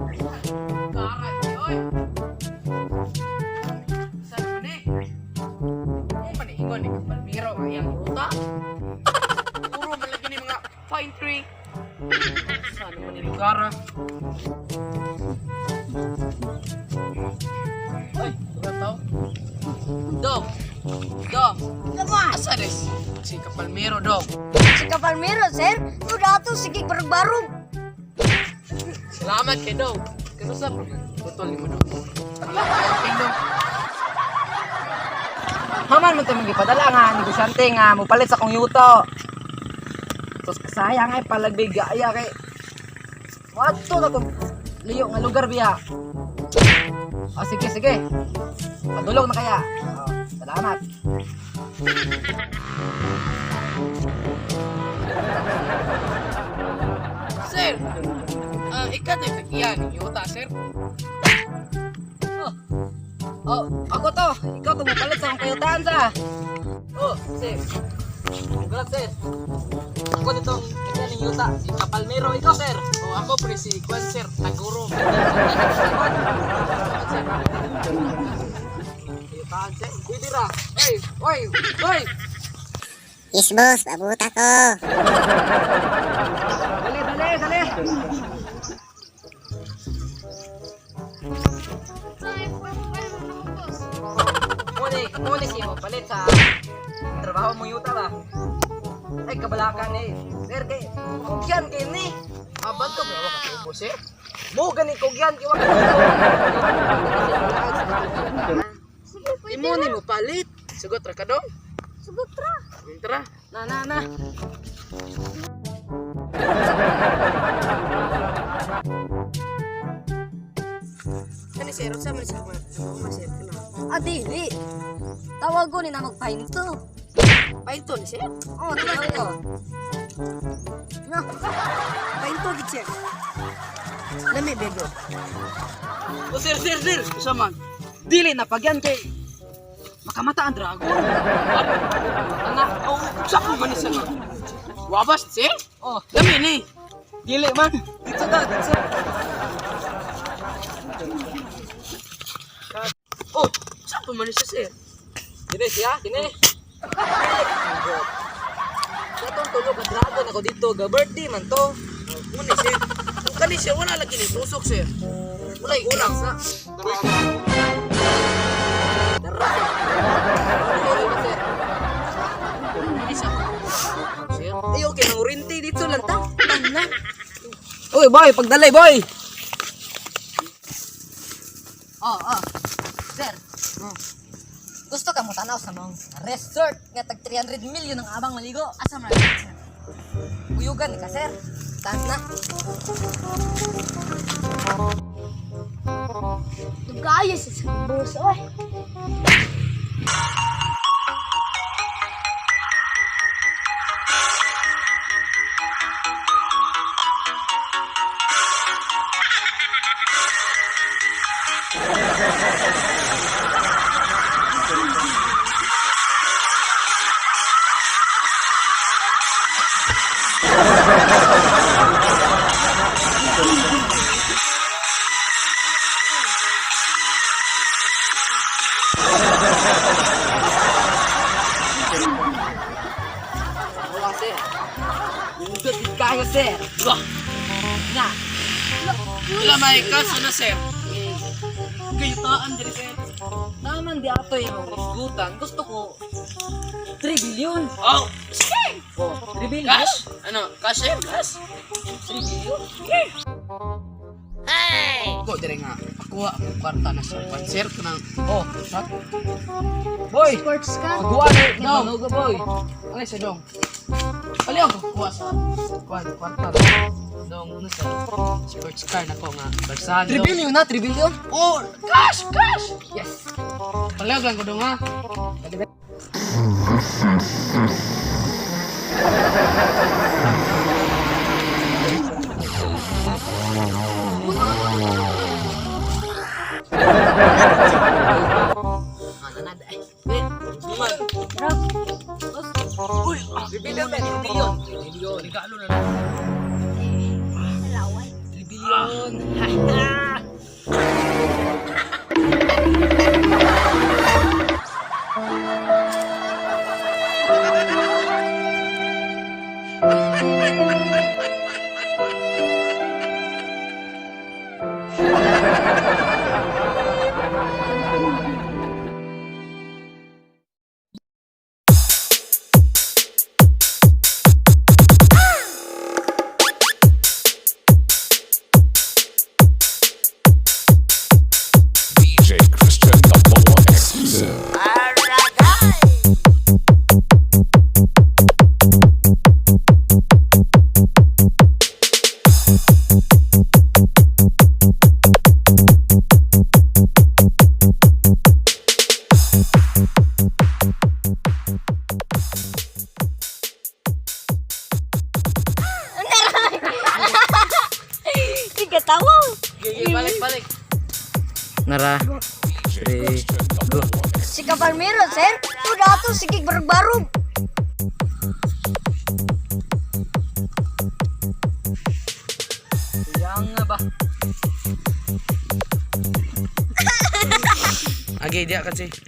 Karay, oy. Saan man eh? Mo man ingon ni Palmiro ang iyang ruta. Puro man lagi ni mga pine tree. Saan man ni lugar ah? Ay, wala tao. Dong. Dong. Asa des? Si Kapalmero, dong. Si Kapalmero, sir. Udah tuh sige barug-barug. Salamat kay dong. Kanusap putol ni mo dong. Wala kayo dong. Haman mo ito gipadala nga negosyante nga mopalit sa akong yuto. Tos kasayang ay palagbig aya kay Wadto na ko liyo nga lugar biya. O sige sige. Padulog na kaya. O, salamat. Sir, ah, ikaw to'y tagiyan ni Yuta, sir. Oh. Oh, ako to. Ikaw to mopalit sa akong kayutaan sa. Oh, sir. Good luck, sir. Ako ditong tagiyan ng yuta, si Kapalmero. Ikaw, sir. Oh, ako pre si Kwan, sir. Taguro. Sir. Kayutaan, sir. Pwede ra. Oy, oy, oy. Yes, boss. Abot ako. Dali, dali, dali. Muna, muna siya mo palit sa trabaho mo yuta ba? Ay, kabalakan eh. Sir, kay, kugyan kay ni. Ah, ba't ka ba ka sir? Mo gani kugyan kay wag. Sige, pwede Imo ni mo palit. Sugot ra ka dong. Sugot ra. Tara. Na na na. Kani sir, unsa man siya man? Sir, kana. Ah, dili. Tawag ko ni na magpahinto. Painto ni sir. Oh, tawag ko. Na. Painto gid sir. Lami bego. O sir, sir, sir. Unsa man? Dili na pagyan kay makamata ang dragon. Ana, Oh, unsa ko man ni sir? Wabas sir? oh, Lami ni. dili man. Dito ta, dito. Oh, unsa ko man ni siya, sir? Dili siya, kini. Katong tulo ka dragon ako dito, ga birthday man to. Mo ni sir. Kung kani sir, wala lagi ni tusok sir. Wala kulang sa. Tara. Dili man, sir. Hindi siya. Sir. Ay, okay, mangurinti dito lang ta. Tana. Uy, boy, pagdalay, boy. Oh, oh. Sir. Gusto ka mo tanaw sa mong resort nga tag 300 million ang abang maligo. Asa man sir? Uyugan ni ka, sir. Taas na. Dugaya sa boss, oy. Wala, sir. Nindot din kayo, sir. Wah, Nga. wala may kaso na sir. Kayutaan diri sir. Taman di ato yung isgutan. Gusto ko 3 billion. Oh, sige. Oh, 3 billion. Cash? Ano? Cash sir? Cash? 3 billion. Ko dire nga. Ako akong kwarta na sa kwan sir kanang Oh, boy. Sports ka. Guwa ni. No. No, boy. Ano sa dong? Pali ako kuha sa kwan kwarta. Dong ano sa sports car na ko nga barsahan. 3 billion na, 3 billion. Oh, cash, cash. Yes. Paliog lang ko dong ha. Eh, man. Bro, Uy, 3 billion, man. 3 billion. 3 billion. Regalo na lang. DJ Christian Gamboa exclusive. Sige, tawa. Sige, balik, balik. Nara. DJ Christian Gamboa Si Kapalmiro, sir. Udah ato, sige, barug-barug. Yang nga ba? Agi, diya kasi.